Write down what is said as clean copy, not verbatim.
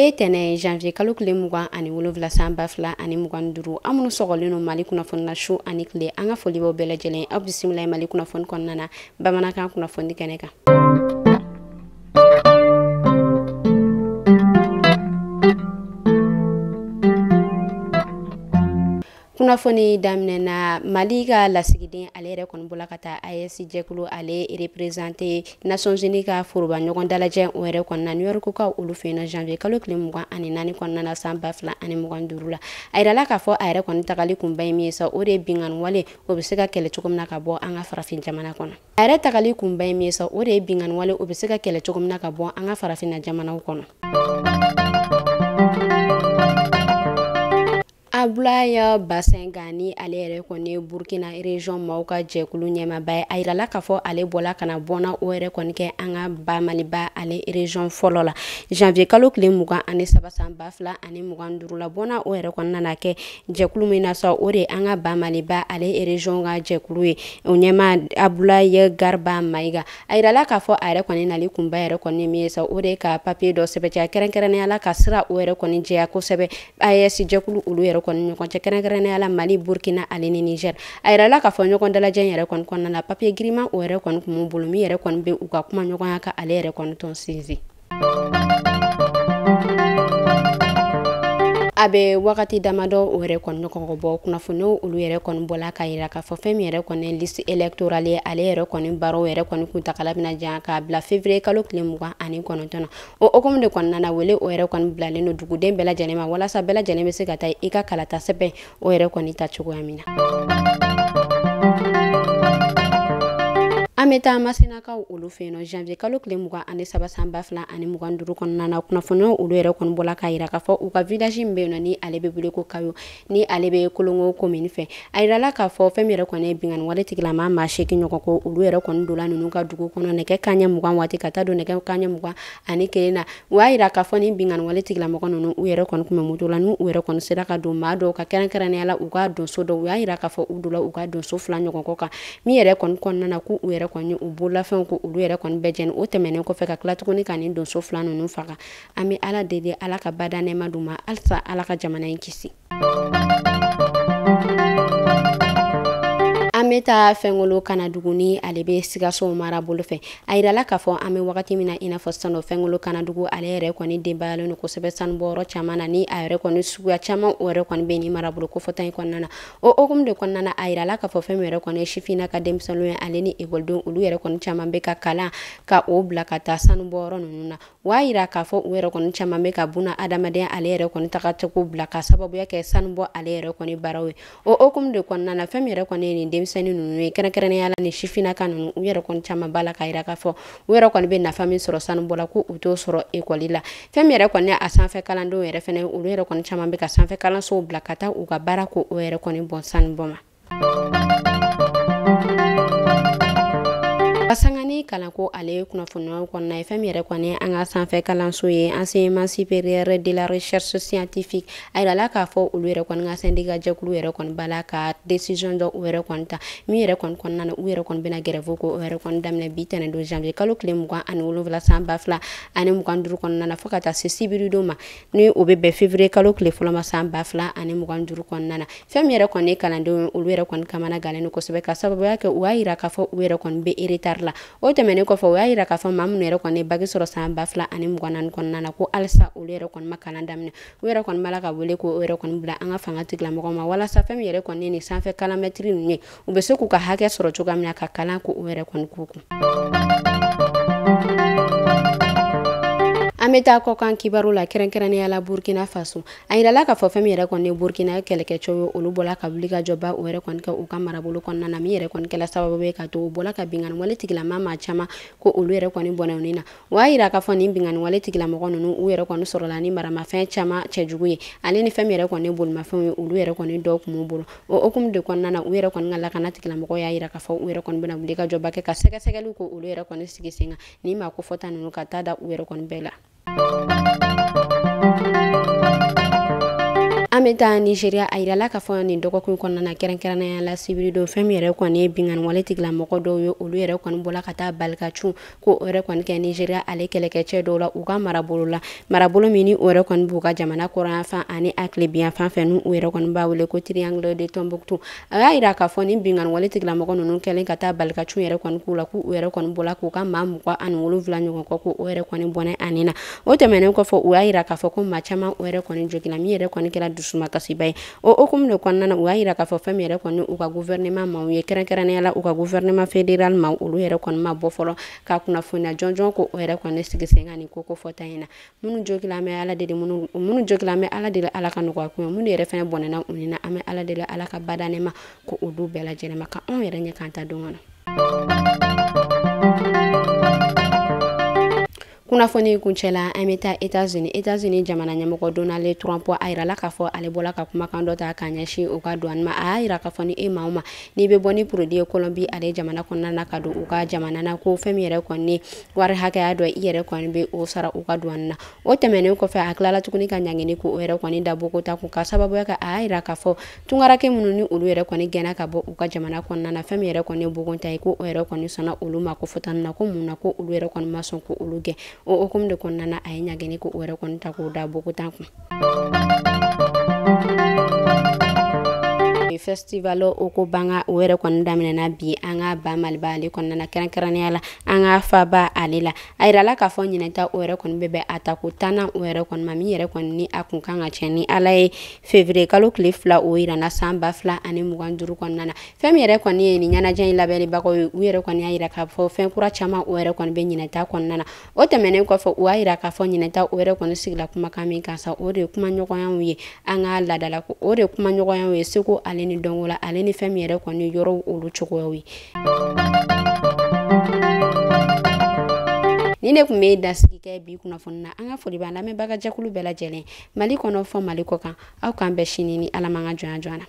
Bi ye tɛnɛ janvier kalo tile 27 san 2025. An minnu sɔgɔlen don Mali kunnafoni na su ani tile, an ka foli b'aw bɛɛ lajɛlen. Aw bisimila Mali kunnafoni kɔnɔna na bamanankan kunnafoni kɛnɛ kan. Kunnafoni daminɛ na, Mali ka lasigiden ale yɛrɛ kɔni bɔla ka taa AES jɛkulu ale représenter Nations Unies ka foroba ɲɔgɔn dalajɛ o yɛrɛ kɔnɔna New York ka olu fɛ yen nɔ janvier kalo tile 24 kɔnɔna na san 2025 la. A yirala k'a fɔ a yɛrɛ kɔni tagali kunba ye min ye sa, o de ye binkanni wale o bɛ se ka kɛlɛ cogo min na ka bɔ an ka farafin jamana kɔnɔ. A yɛrɛ tagali kunba ye min ye sa, o de ye binkanni wale o bɛ se ka kɛlɛ cogo min na ka bɔ an ka farafinna jamanaw kɔnɔ. Abdoulaye Basenga ni ale yɛrɛ kɔni ye Burkina région maaw ka jɛkulu ɲɛmaaba ye. A yirala k'a fɔ ale bɔla ka na bɔnna o yɛrɛ kɔni kɛ an ka ba Maliba ale région fɔlɔ la janvier kalo tile 23 san 2025 la. Bɔnna o yɛrɛ kɔni nana kɛ jɛkulu min na sa, o de ye an ka ba Maliba ale région ka jɛkulu ye, o ɲɛmaa Abdoulaye Garba Mayiga. A yirala k'a fɔ a yɛrɛ kɔni nali kunba yɛrɛ kɔni min ye sa, o de ye ka papier dɔ sɛbɛntiya kɛrɛnkɛrɛnnenya la ka sira o yɛrɛ kɔni jɛya kosɛbɛ AES jɛkulu olu yɛrɛ kɔni ɲɔgɔn cɛ, kɛrɛnkɛrɛnnenya la Mali, Burkina ale ni Niger. A yirala k'a fɔ ɲɔgɔn dalajɛ yɛrɛ kɔni kɔnɔna la, papier giriman o yɛrɛ kɔni kun b'u bolo min yɛrɛ kɔni bɛ u ka kuma ɲɔgɔnya ka ale yɛrɛ kɔni tɔn sinsin. A bɛ wagati damadɔ o yɛrɛ kɔni ɲɔgɔn bɔ, kunnafoniw olu yɛrɛ kɔni bɔla k'a yira k'a fɔ fɛn min yɛrɛ kɔni liste électorale ye, ale yɛrɛ kɔni baaraw yɛrɛ kɔni kuntakala bɛna jan k'a bila février kalo tile 29 na. O hukumu de kɔnɔna na, wele o yɛrɛ kɔni bilalen don duguden bɛɛ lajɛlen ma walasa bɛɛ lajɛlen bɛ se ka taa i ka kalata sɛbɛn o yɛrɛ kɔni ta cogoya min na. An bɛ taa Masinakaw olu fɛ yen nɔ janvier kalo tile 23 san 2025 kɔnɔna na. Kunnafoniw olu yɛrɛ kɔni bɔla k'a yira k'a fɔ u ka village min bɛ yen nɔ ni ale bɛ wele ko Kayo, ni ale bɛ Kolongo commune fɛ. A yirala k'a fɔ fɛn min yɛrɛ kɔni ye binkanni wale tigilama maa 8 ɲɔgɔn ko olu yɛrɛ kɔni donna ninnu ka dugu kɔnɔ nɛgɛ kanɲɛ 20 waati ka taa don nɛgɛ kanɲɛ 21 na. U y'a yira k'a fɔ ni binkanni wale tigilamɔgɔ ninnu u yɛrɛ kɔni kun bɛ moto la, n'u yɛrɛ kɔni sera ka don maa dɔw ka kɛrɛnkɛrɛnnenya la u ka donso dɔw. U y'a yira k'a fɔ u donna u ka donso 2 ɲɔgɔn kɔ kan min yɛrɛ kɔni kɔnɔna na, k'u yɛrɛ kɔni u bololafɛnw ko olu yɛrɛ kɔni bɛɛ jɛni. O tɛmɛnen kɔfɛ ka tila tuguni ka nin donso 2 ninnu faga. An bɛ Ala deli, Ala ka bada nɛɛma d'u ma, halisa Ala ka jamana in kisi. An bɛ taa Fɛnkolo Kanadugu ni ale bɛ Sikaso mara bolo fɛ. A yirala k'a fɔ an bɛ wagati min na i n'a fɔ sisan nɔ, Fɛnkolo Kanadugu ale yɛrɛ kɔni denbayalen don kosɛbɛ sanubɔyɔrɔ caman na, ni a yɛrɛ kɔni suguya caman o yɛrɛ kɔni bɛ nin marabolo kofɔta in kɔnɔna na. O hukumu de kɔnɔna na, a yirala k'a fɔ fɛn min yɛrɛ kɔni ye sifinna ka denmisɛnninw ye ale ni ekɔlidenw, olu yɛrɛ kɔni caman bɛ ka kalan ka o bila ka taa sanubɔyɔrɔ ninnu na. O y'a yira k'a fɔ u yɛrɛ kɔni caman bɛ ka buna adamadenya ale yɛrɛ kɔni tagacogo bila ka sababuya kɛ sanubɔ ale yɛrɛ kɔni baaraw ye. O hukumu de kɔnɔna na, fɛn min yɛrɛ kɔni ye nin denmisɛnnin ninnu ye kɛrɛnkɛrɛnnenya la ni sifinnaka ninnu, u yɛrɛ kɔni caman b'a la k'a yira k'a fɔ u yɛrɛ kɔni bɛ nafa min sɔrɔ sanubɔ la ko u t'o sɔrɔ ekɔli la. Fɛn min yɛrɛ kɔni ye a sanfɛ kalandenw yɛrɛ fɛnɛ, olu yɛrɛ kɔni caman bɛ ka sanfɛ kalansow bila ka taa u ka baara ko o yɛrɛ kɔni bɔn sanubɔ ma. Sangani kalanko ale ye kunnafoniyaw kɔnɔna ye. Fɛn min yɛrɛ kɔni an ka sanfɛ kalanso ye enseignement supérieur de la recherche scientifique, a yirala k'a fɔ olu yɛrɛ kɔni ka syndicat jɛkulu yɛrɛ kɔni b'a la ka décision dɔ u yɛrɛ kɔni ta min yɛrɛ kɔni kɔnɔna na, u yɛrɛ kɔni bɛna grève ko o yɛrɛ kɔni daminɛ bi tɛnɛn don janvier kalo tile 27 san 2025 kɔnɔna na fo ka taa se sibiridon ma, ni o bɛ bɛn février kalo tile fɔlɔ ma san 2025 kɔnɔna na. Fɛn min yɛrɛ kɔni ye kalandenw ye, olu yɛrɛ kɔni kamana gannen don kosɛbɛ ka sababuya kɛ u y'a yira k'a fɔ u yɛrɛ kɔni bɛ retard la. O tɛmɛnen kɔfɛ, u y'a yira k'a fɔ maa minnu yɛrɛ kɔni ye bac sɔrɔ san 2024 kɔnɔna na ko halisa olu yɛrɛ kɔni ma kalan daminɛ. U yɛrɛ kɔni b'a la ka wele k'o yɛrɛ kɔni bila an ka fanga tigilamɔgɔw ma walasa fɛn min yɛrɛ kɔni ye nin sanfɛ kalanmɛtiri ninnu ye, u bɛ se k'u ka hakɛ sɔrɔ cogoya min na ka kalan k'o yɛrɛ kɔni k'u kun. An bɛ taa kɔkan kibaru la, kɛrɛnkɛrɛnnenya la Burkina Faso. A yirala k'a fɔ fɛn min yɛrɛ kɔni ye Burkina kɛlɛkɛcɛw ye, olu bɔla ka wuli ka jɔba o yɛrɛ kɔni kɛ u ka marabolo kɔnɔna na, min yɛrɛ kɔni kɛla sababu ye ka to u bɔla ka binkanni wale tigilama maa caman ko olu yɛrɛ kɔni bɔnɛ u ni na. O y'a yira k'a fɔ nin binkanni wale tigilamɔgɔ ninnu u yɛrɛ kɔni sɔrɔla ni maramafɛn caman cɛjugu ye, ale ni fɛn min yɛrɛ kɔni ye bolimafɛnw ye, olu yɛrɛ kɔni dɔw kun b'u bolo. O hukumu de kɔnɔna na, u yɛrɛ kɔni ka lakana tigilamɔgɔw y'a yira k'a fɔ u yɛrɛ kɔni bɛna wuli ka jɔba kɛ ka sɛgɛsɛgɛliw ko olu yɛrɛ kɔni sigi sen kan ni maa kofɔta ninnu ka taa da u yɛrɛ kɔni bɛɛ la. An bɛ An bɛ taa Nigeria. A yirala k'a fɔ nin dɔgɔkun kɔnɔna na, kɛrɛnkɛrɛnnenya la sibiridon, fɛn min yɛrɛ kɔni ye binkanni wale tigilamɔgɔ dɔw ye, olu yɛrɛ kɔni bɔla ka taa balikacun ko o yɛrɛ kɔni kɛ Nigeria ale kɛlɛkɛcɛ dɔw la u ka marabolo la, marabolo min ni o yɛrɛ kɔni b'u ka jamana kɔrɔnyanfan ani a tilebinyanfan fɛ, n'u yɛrɛ kɔni b'a wele ko Triangle de Tombouctou. A y'a yira k'a fɔ nin binkanni wale tigilamɔgɔ ninnu kɛlen ka taa balikacun yɛrɛ kɔni k'u la, k'u yɛrɛ kɔni bɔla k'u ka maa 27 ɲɔgɔn kɔ, k'o yɛrɛ kɔni bɔnɛ ani na. O tɛmɛnen kɔfɛ, u y'a yira k'a fɔ ko maa caman o yɛrɛ kɔni jogina, min yɛrɛ kɔni kɛra dusumakasiba ye. O hukumu de kɔnɔna na, u y'a yira k'a fɔ fɛn min yɛrɛ kɔni u ka gouvernement maaw ye, kɛrɛnkɛrɛnnenya la u ka gouvernement fédéral maaw, olu yɛrɛ kɔni ma bɔ fɔlɔ ka kunnafoniya jɔnjɔn ko o yɛrɛ kɔni sigi sen kan nin ko fɔta in na. Minnu jogila, an bɛ Ala deli, minnu jogila, an bɛ Ala deli Ala ka nɔgɔya kun ye. Minnu yɛrɛ fɛnɛ bɔnɛna u ni na, an bɛ Ala deli Ala ka bada ne ma ko olu bɛɛ lajɛlen ma, ka anw yɛrɛ ɲɛ k'an ta don kɔnɔ. Kunnafoni kuncɛla, an bɛ taa Etats-Unis. Etats-Unis jamana ɲɛmɔgɔ Donald Trump, a yirala k'a fɔ ale bɔla ka kumakan dɔ ta k'a ɲɛsin u ka douane ma. A y'a yira k'a fɔ ni e maa o ma n'i bɛ bɔ ni produit ye Colombie ale jamana kɔnɔna na ka don u ka jamana na, ko fɛn min yɛrɛ kɔni wari hakɛya dɔ, i yɛrɛ kɔni bɛ o sara u ka douane na. O tɛmɛnen kɔfɛ, a tilala tuguni ka ɲangini ko o yɛrɛ kɔni da Bogota kun, ka sababuya kɛ a y'a yira k'a fɔ tunkarake minnu ni olu yɛrɛ kɔni gɛnna ka bɔ u ka jamana kɔnɔna na, fɛn min yɛrɛ kɔni ye Bogota ye, ko o yɛrɛ kɔni sɔnna olu ma ko fɔta na, ko mun na ko olu yɛrɛ kɔni ma sɔn ko olu gɛn. O hukumu de kɔnɔna na, a ye ɲangini ko o yɛrɛ kɔni ta k'o da Bogota kun. Festival o ko banga o yɛrɛ kɔni daminɛna bi an ka ba Maliba ale kɔnɔna na, kɛrɛnkɛrɛnnenya la an ka faba ale la. A yirala k'a fɔ ɲinɛta o yɛrɛ kɔni bɛ bɛn a tako 10nan o yɛrɛ kɔni ma, min yɛrɛ kɔni ni a kun kan ka cɛ ni Ala ye février kalo tile 2 o yirana san 2025 kɔnɔna na. Fɛn min yɛrɛ kɔni ye nin ɲɛnajɛ in labɛnnibagaw ye, u yɛrɛ kɔni y'a yira k'a fɔ fɛn kura caman o yɛrɛ kɔni bɛ ɲinɛta kɔnɔna na. O tɛmɛnen kɔfɛ, u y'a yira k'a fɔ ɲinɛta o yɛrɛ kɔni sigila kumakan min kan sa, o de ye kumaɲɔgɔnyaw ye an ka laadala ko, o de ye kumaɲɔgɔnyaw ye seko ale ni dɔnko la, ale ni fɛn min yɛrɛ kɔni yɔrɔw olu cogoyaw ye. Ni ne tun bɛ dasigi kɛ bi kunnafoni na. An ka foli b'an lamɛnbaga jɛkulu bɛɛ lajɛlen, Mali kɔnɔ fɔ Mali kɔ kan. Aw k'an bɛn sini ni Ala m'an ka jɔnya jɔ an na.